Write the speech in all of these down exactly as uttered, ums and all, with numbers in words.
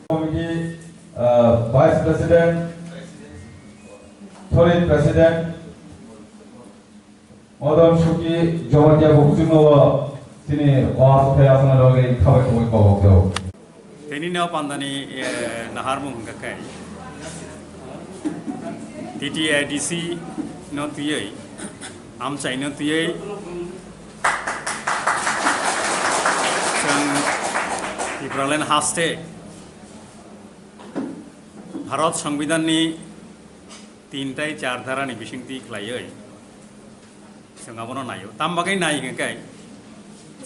Committee, uh, Vice President, Solid President, Modon Suki Jomatia Bukchung o chini o aswk thai aswk nai bagwi khabai khoboi kobok jago. Tini no pandani, eh, naharmung hwnkha khe T T A D C no twiwi, amchai no twiwi, chwng Tipraland haste Bharat Songbidanni tin tai char dharani bisingtwi khlaiwi chwng abono naio. Tam bagwi nai hwnkhe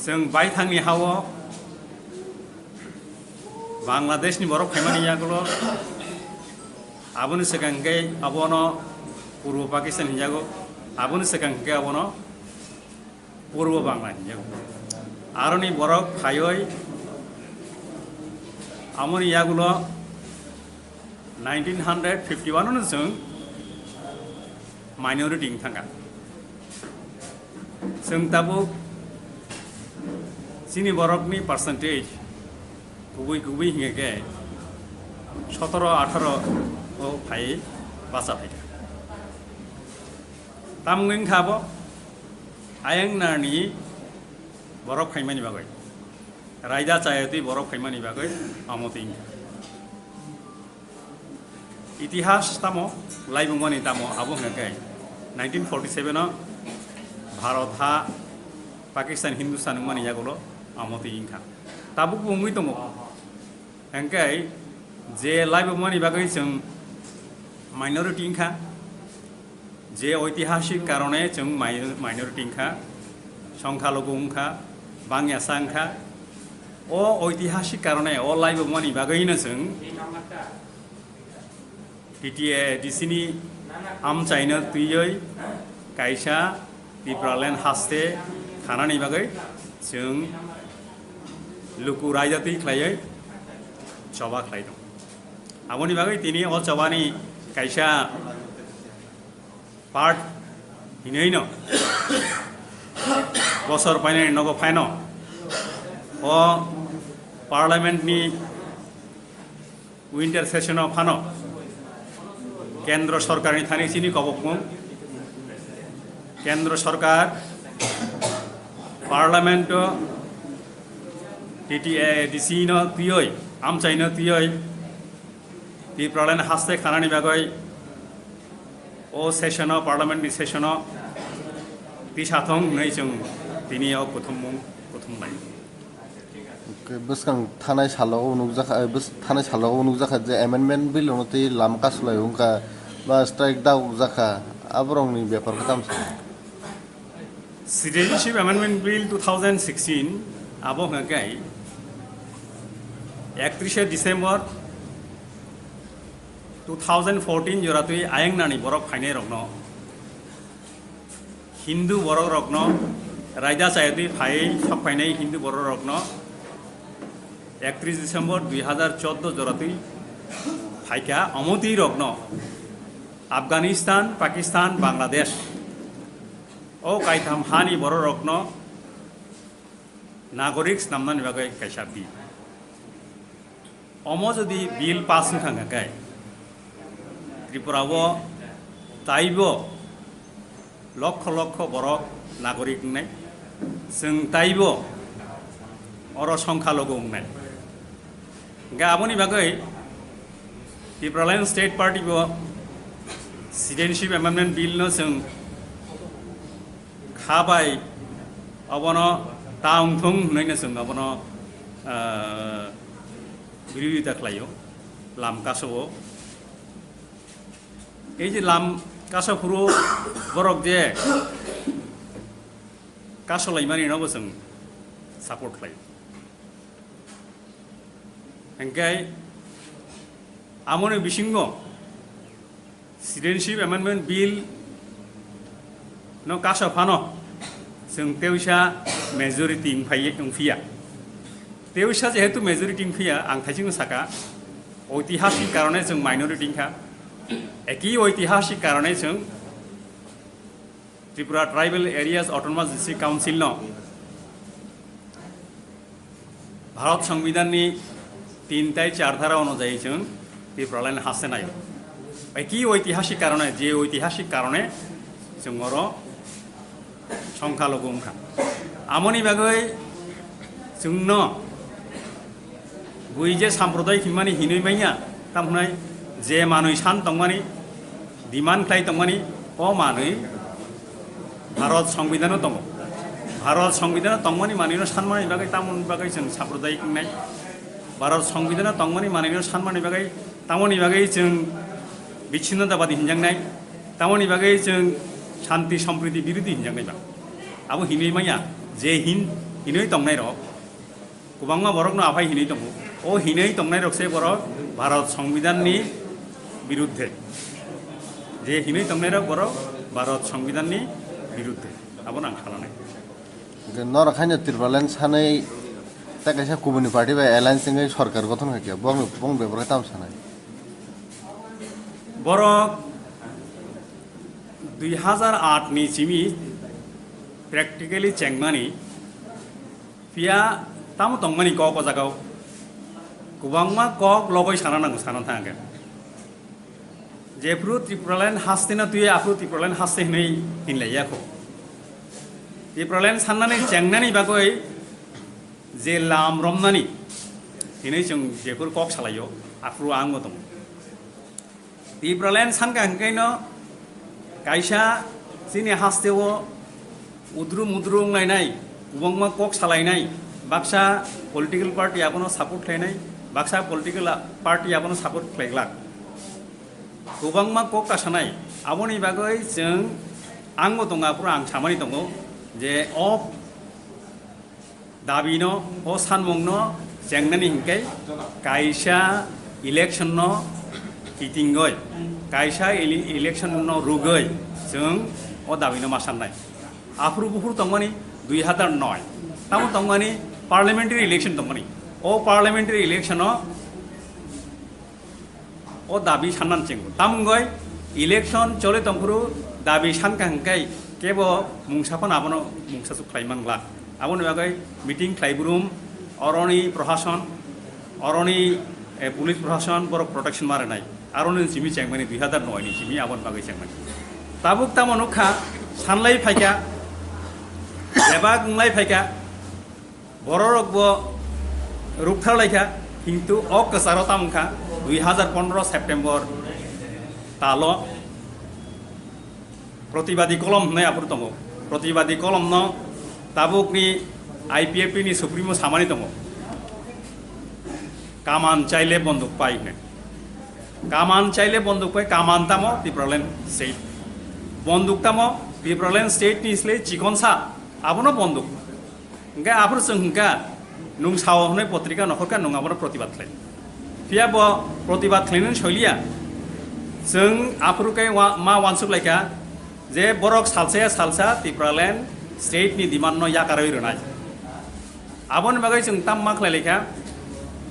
chwng baithangni hao Bangladeshni borok phaimani yagulo, aboni swkang hwnkhe abono Purbo Pakistan hinjago, aboni swkang hwnkhe abono Purbo Bangla hinjago. Aroni borok phaiwi amoni yagulo nineteen hundred fifty-one no chwng minority wng thangkha. Chwng tabuk chini borokni percentage kubui kubui hingkhe sotoro atharo o phai bacha phaikha. Tamni wngkha bo ayang narni borok phaimani bagwi, raida chayatwi borok phaimani bagwi omo twi wngkha. Itihas tamo, laibumani tamo abo hwnkhe nineteen forty-seven o Bharat ha Pakistan Hindustan wngmani yagulo omo twi wngkha. Tabukbo wngwi tongo. Hwnkhe je laibumani bagwi chwng minority wngkha, je oitihasik karone chwng mi-, minority wngkha, songkha lugu wngkha, bangyasa wngkha, o oitihasik karone o laibumani bagwino chwng T T A D C ni amchaino twiwi kaisa Tipraland haste khanani bagwi chwng luku raida twi khlaiwi choba khlai tongo. Aboni bagwi tini o chobani kaisa part hinwi no bosor painani nogo phaino o parliament ni winter session o phano Kendro Sorkarni thani chini kobokmung, Kendro Sorkar Parliament o T T A D C no twiwi, amchaino twiwi Tipraland haste khanani bagwi o session o, parliament ni session o tisa thung hwnwi chwng tini o kuthumung kuthum lai. Bwskang thanai salo o nukjakha, eh, bws-, thanai salo o nukjakha je amendment bill ono tei lam kasulai wngkha ba strike dagok jakha, aborokni bepar khe tamo sa? Citizenship Amendment Bill two thousand sixteen abo hwnkhe ekatrishe December two thousand fourteen joratwi ayang nani borok phainai rokno, Hindu borok rokno raida chayatwi phai sok phainai Hindu borok rokno ekatris December dui hazar chordo joratwi phaikha, omotwi rokno Afghanistan, Pakistan, Bangladesh o kaitham hani borok rokno nagorik snamnani bagwi kaisa bill. Omo jodi bill pass wngkha hwnkhe Tripura o taibo lokho lokho borok nagorik wngnai, chwng taibo oro songkha logo wngnai. Hwnkhe aboni bagwi Tipraland State Party bo Citizenship Amendment Bill no chwng kha bai obono ta wngthung hwnwi no chwng obono, ah, birodita khlaio, lam kaso-o. Ei je lam kaso phuru borok je kaso laimani no bo chwng support khlaio. Hwnkhe amoni bisingo Citizenship Amendment Bill no kaso phano chwng teisa majority wngphai-, wngphiya. Teisa jehetu majority wngphiya, ang thaichingno saka, oitihasik karone chwng minority wngkha. Eki oitihasik karone chwng Tripura Tribal Areas Autonomous District Council no Bharat Songbidanni tin tai char dhara onujayi chwng Tipraland haste nayo. Eki oitihasik karone, je oitihasik karone chwng oro songkha logo wngkha. Amoni bagwi chwngno bui je samprodayik hinmani hinwi manya, tamhwnai je manwi san tongmani, demand khlai tongmani, o manwi Bharat Songbidanw tongo. Bharat Songbidanw tongmani manwino sanmani bagwi tamoni bagwi chwng samprodayik wngnai. Bharat Songbidanw tongmani manwino sanmani bagwi tamoni bagwi chwng bichinnotabadi hinjaknai. Tamoni bagwi chwng shanti sompriti birodhi hinjaknai ba. Abo hinwi manya je hin hinwi tongnairok kwbangma borokno aphai hinwi tongo. O hinwi tongnairok se borok Bharat Songbidanni biruddhe. Je hinwi tongnairok borok Bharat Songbidanni biruddhe. Abono ang khalanai. Norok haino Tipraland sanwi tei kaisa kubuni party bai alliance wngwi sorkar gothon khaikha. Bongni, bong bebak khe tamo sanai? Borok dui hazar aat ni simi practically chengmani, phiya tamo tongmani kok o jagao kwbangma kok logoi sana nango, sana thangkhe. Jephru Tipraland haste no twi aphru Tipraland haste hinwi hinlaiya kho. Tipraland sannani chengnani bagwi je lam romnani hinwi chwng jephru kok salaio, aphru ang bo tongo. Tipraland sankha hwnkhe no kaisa chini hasteo udru mudru wnglainai, kwbangma kok salainai, baksa political party abono support khlainai, baksa political party abono support khlaiglak. Kwbangma kok kasanai, aboni bagwi chwng, ang bo tongo aphuru ang samani tongo je o dabino, o sanmungno chengnani hinkhe kaisa election no kitingoi, kaisa ele-, election no rugoi chwng o dabino ma sannai. Aphuru buphuru tongmani dui hazar noi, tamo tongmani parliamentary election tongmani. O parliamentary election o o dabi sannan chengo. Tamungoi election chole tongphuru dabi sankha hwnkhe kebo mungsa phano abono mungsa suk khlai manglak. Aboni bagwi meeting khlai brum, oroni prohason, oroni, eh, police prohason borok protection ma rwnai. Aroni simi chengmani dui hazar noi ni simi aboni bagwi chengmani. Tabuk tamo nukha, sanlai phaikha, bebak wnglai phaikha, bororok bo rukthar laikha, kintu o kwcharo tamo wngkha dui hazar pondro September talo protibadi kolom hwnwi aphuru tongo. Protibadi kolomno tabukni I P F T ni supremo samani tongo, "Kaman chaile bonduk pai" hwnwi. Kaman chaile bonduk pai, kaman tamo Tipraland state. Bonduk tamo Tipraland state ni sle chikonsa, abono bonduk. Hingke aphuru chwng hingka, nwng sao hwnwi potrika nokhorkha, nwng abono protibad khlai. Phiya bo protibad khlainani soiliya. Chwng aphuru khe wa-, ma wansuk laikha je borok salsa ya salsa Tipraland state ni demand no yakarwi rwnai. Aboni bagwi chwng tam ma khlai laikha,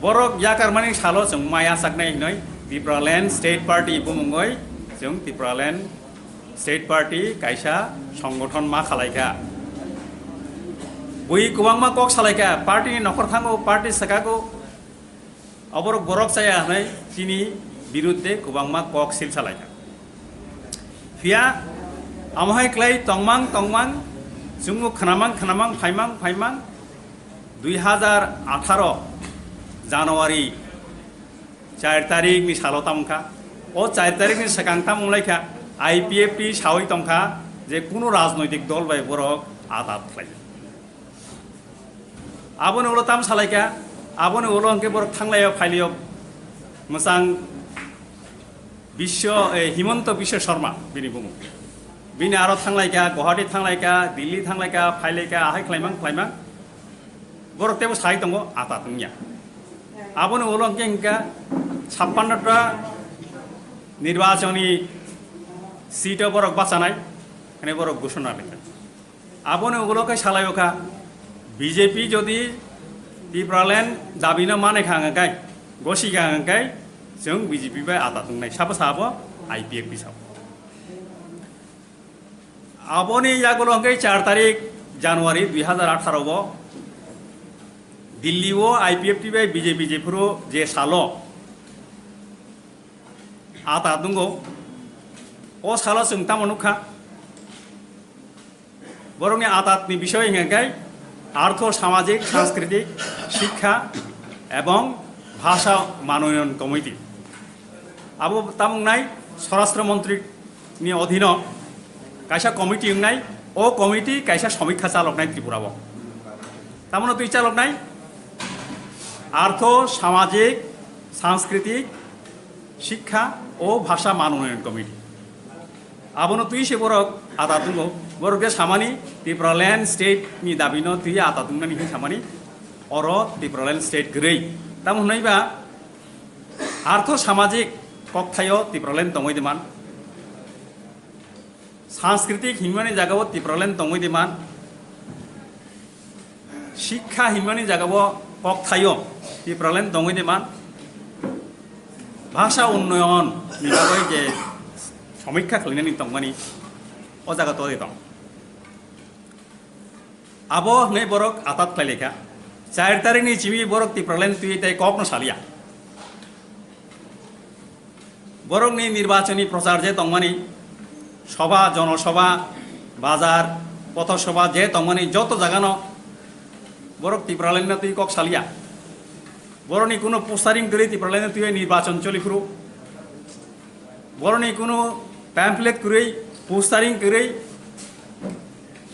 borok yakarmani salo chwng ma yachaknai hwnwi Tipraland State Party bumungwi chwng Tipraland State Party kaisa songgothon ma khalaikha. Bui kwbangma kok salaikha, party ni nokhor thango, party swkago, oborok borok chaya hwnwi chini birudde kwbangma kok sil salaikha. Phiya amo hai khlai tongmang tongmang, chwngno khwnamang khwnamang, phaimang phaimang, dui hazar atharo January char tarikni salo tamo wngkha. O char tarikni swkang tamo wnglaikha, I P F T sawi tongkha je kunu rajnoitik dol bai borok atat khlai. Aboni ulo tam salaikha, aboni ulo hwnkhe borok thanglaio phailio mwchang Biswa, eh, Himanta Biswa Sarma bini bumung. Bini aro thanglaikha, Guwahati thanglaikha, Delhi thanglaikha, phailaikha, ahai khlaimang khlaimang. Borok tebo sai tongo, atat wngya. Aboni ulo hwnkhe hwnkha chappanno ta nirbachoni seat o borok bachanai, hwnwi borok ghosona laikha. Aboni ulo khe salaio kha, B J P jodi Tipraland dabino mane kha hwnka kai, gosi kha hwnka kai, chwng B J P bai ata tongnai, sabo sabo I P F T sabo. Aboni yagulo hwnkhe char tarik January dui hazar atharo o Delhi o I P F T bai B J P jephuru je salo ata tongo, o salo chwng tamo nukha. Borokni atatni bisoi hwnka khe artho, samajik, sanskritik, shikkha ebong bhasha manonoyon komiti. Abo tamo wngnai swarashtra montri ni odhino kaisa komiti wngnai, o komiti kaisa somikha chaloknai Tripura o. Tamoni twi chaloknai artho, samajik, sanskritik, shikkha o bhasha manonoyon komiti. Abono twi se borok ata tongo, borok je samani Tipraland state ni dabino twi ata tongnani hin samani, oro Tipraland state kwrwi. Tamo hwnwi ba artho samajik kokthaio Tipraland tongwi de man. Sanskritik hinmani jagao Tipraland tongwi de man. Shikkha hinmani jagao kokthaio Tipraland tongwi de man. Bhasha unnoyon ni bagwi je somikha khlainani tongmani o jaga tongwi tong. Abo hwnwi borok atat khlai laikha. Char tarikni simi borok Tipraland twi tei kokno saliya. Borokni nirbachoni prochar je tongmani, soba, jonosoba, bazar, pothosoba je tongmani joto jagano borok Tipralandno twi kok saliya. Borokni kuno postaring kwrwi Tipralandno twi nirbachon choli phuru. Borokni kuno pamphlet kwrwi, postaring kwrwi,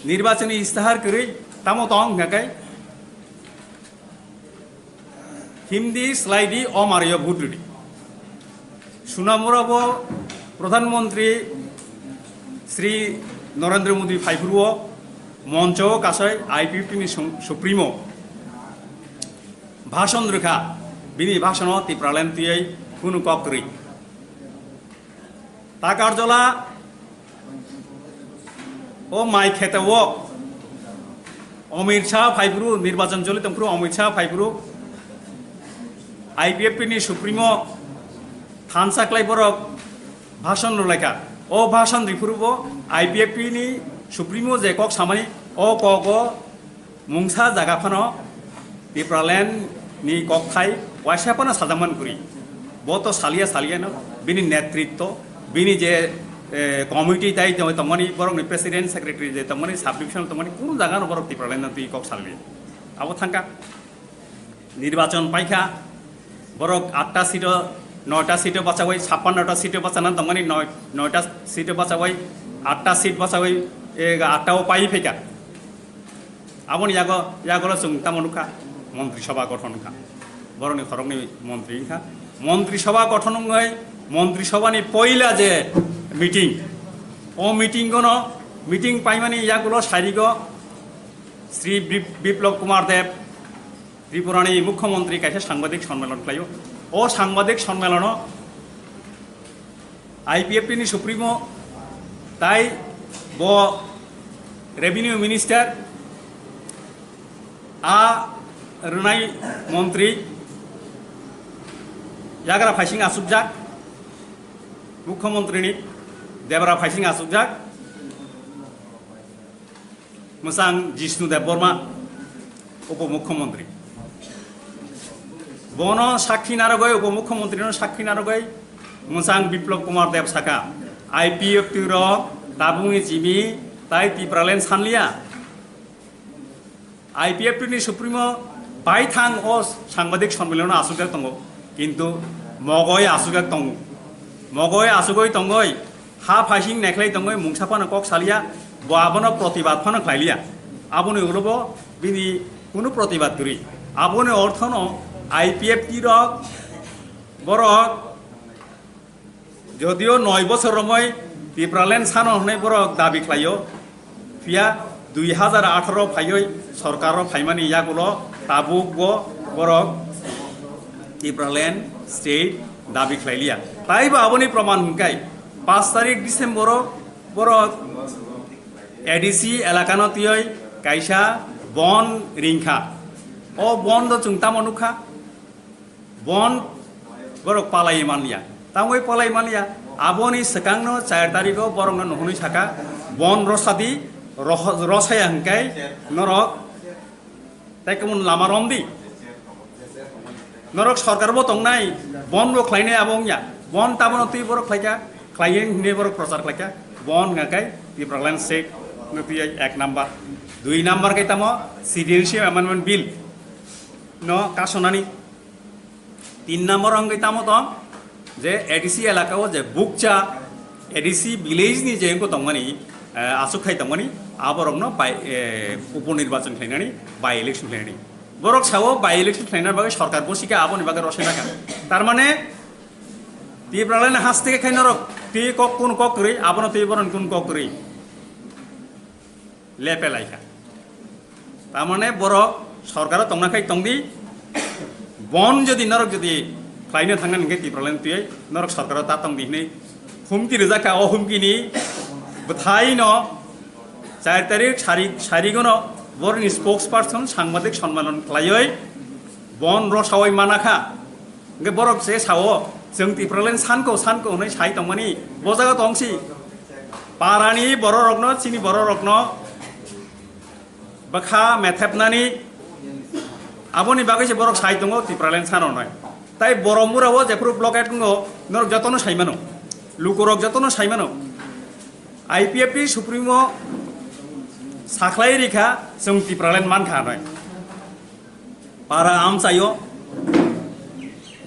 nirbachoni istihar kwrwi tamo tong hwnka khe himdi, swlaidi, o mario vote rwdi. Sunamura bo Pradhan Mantri Shri Narendra Modi phaiphuru o moncho o kasai I P F T ni sum-, supremo bhashon rwkha, bini bhashono Tipraland twiwi kunu kok kwrwi. Takarjola o mai khete o Amit Shah phaiphuru, nirbachon choli tongphuru Amit Shah phaiphuru I P F T ni supremo thansa klai borok bhashon rwlaikha. O bhashon riphurubo I P F T ni supremo je kok samani o kogo mungsa jaga phano Tipraland ni kokthai waisa phano sajakmani kwrwi. Bo to saliya saliya no, bini netritto, bini je, eh, committee tai tongmani, borokni president, secretary je tongmani, subdivision tongmani, kunu jaga no borok Tipraland no twi kok saliya. Abo thangka. Nirbachon paikha, borok atta seat o, noita seat o bachawi, chappanno ta seat o bachana tongmani, noi-, noita seat o bachawi, atta seat bachawi, e, atta o pai phaikha. Aboni yago, yago chwng tamo nukha, Montri Sabha gothon wngkha. Borokni khoroknwi montri wngkha. Montri Sabha gothon wngwi, Montri Sabha ni poila je meeting, o meeting gono, meeting paimani yagulo sarigo Shri Bip-, Biplab Kumar Deb, Tripurani Mukhyamantri kaisa sangbadik sonmelon khlaio. O sangbadik sonmelono I P F T ni supremo tai bo revenue minister a rwnai montri yagra phaising achukjak, Mukhyamantri ni debra phaising achukjak. Mwchang Jishnu Debbarma, Upomukhyamantri. Bono sakhi narwgwi, Upomukhyamantri no sakhi narwgwi mwchang Biplab Kumar Deb saka, I P F T rok tabukni chimi tai Tipraland sanliya. I P F T ni supremo baithang o sangbadik sonmilono asukjak tongo, kintu mogoi asukjak tongo. Mogoi asugoi tongoi, ha phaising naikhlai tongoi, mungsa phano kok saliya, bo abono protibad phano khlailiya. Aboni ulo bo bini kunu protibad kwrwi. Aboni orthono I P F T rok, borok jodio noi bosor romoi Tipraland sano hwnwi borok dabi khlaio, phiya dui hazar atharo phaioi sorkaro phaimani yagulo tabuk bo borok Tipraland state dabi khlailiya. Taibo aboni proman hwnkai, paanch tarik December o borok A D C elakano twiwi kaisa bon ringkha. O bon do chwng tamo nukha? Bon borok palai manliya. Tamoi palai manliya? Aboni swkangno char tarikho borokno nuhunwi saka, bon rosadi, roh-, rosaya hwnkhe norok tei kemon lama romdi. Norok sorkar bo tongnai, bon bo khlainai abo wngya. Bon tabono twi borok khlaika, khlaiwi hwnwi borok prochar khlaika. Bon hwnga khe Tipraland state no twi ek number. Dui number khe tamo Citizenship Amendment Bill no kasonani. Tin number wngwi tamo tong je A D C elaka o je bukcha A D C village ni je wngkho tongmani, eh, aswk khai tongmani, aborokno bai, eh, upo nirbachon khlainani, by election khlainani. Borok sao by election khlaina bagwi sorkar bosika aboni bagwi rosai naka. Tar mane Tipraland haste khai norok twi kok kun kok kwrwi, abono twi boron kun kok kwrwi. Lepe laikha. Tamane borok sorkaro tongna khai tongdi. Bon jodi norok jodi khlaina thangna hingke Tipraland twi norok sorkaro ta tongdi hinwi humki rijak kha. O humkini bwthai no char tarik sari, sarigono borni spokesperson sangbadik sonmanon khlaioi bon rosawai mana kha. Hingke borok se sao, chwng Tipraland sanko, sanko hwnwi sai tongmani, bo jaga tongsi. Parani bororokno, chini bororokno bwkha methepnani, aboni bagwi se borok sai tongo Tipraland sano hwnwi. Tai Boromura o jephuru blockade wngo, norok jotono sai mano. Lukurok jotono sai mano. I P F T Supremo sakhlai rikha, chwng Tipraland mankha hwnwi. Para amchaio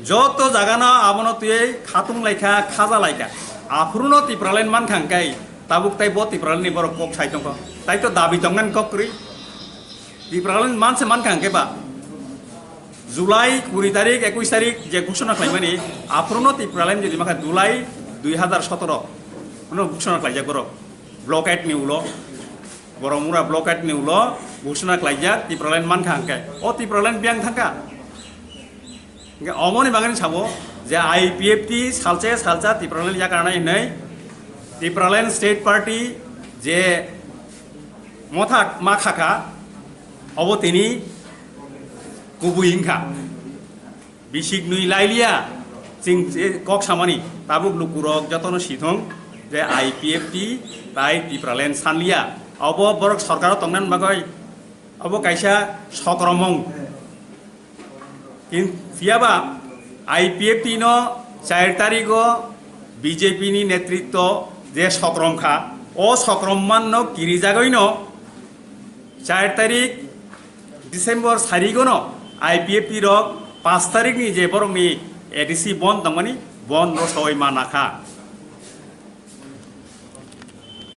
joto jagano abono twiwi khatung laikha, khaja laikha. Aphuruno Tipraland mankha hwnkhe tabuk tai bo Tipralandni borok kok sai tongkha. Tai to dabi tongnani kok kwrwi. Tipraland manse mankha hwnkhe ba July kuri tarik, ekwis tarik je ghoshona khlaimani, aphuruno Tipraland jodi makha July dui hazar sotoro uno ghoshona khlaijak borok. Blockade ni ulo, Boromura blockade ni ulo ghoshona khlaijak Tipraland mankha hwnkhe. O Tipraland biyang thangkha. Hingke omoni bagwi sabo je I P F T salse salsa Tipraland yakarnai hinwi Tipraland State Party je motha ma khakha, obo tini kubui wngkha. Bisik nwi lailiya, chwng je kok samani, tabuk lukurok jotono sithong je I P F T tai Tipraland sanliya. Obo borok sorkaro tongnani bagwi obo kaisa sokromung. Kin-, phiyaba I P F T no char tarigo B J P ni netritwo je sokrom kha, o sokrom manno kirijagwino char tarik December sarigono I P F T rok panch tarikni je borokni A D C bon tongmani, bon rosawai mana kha.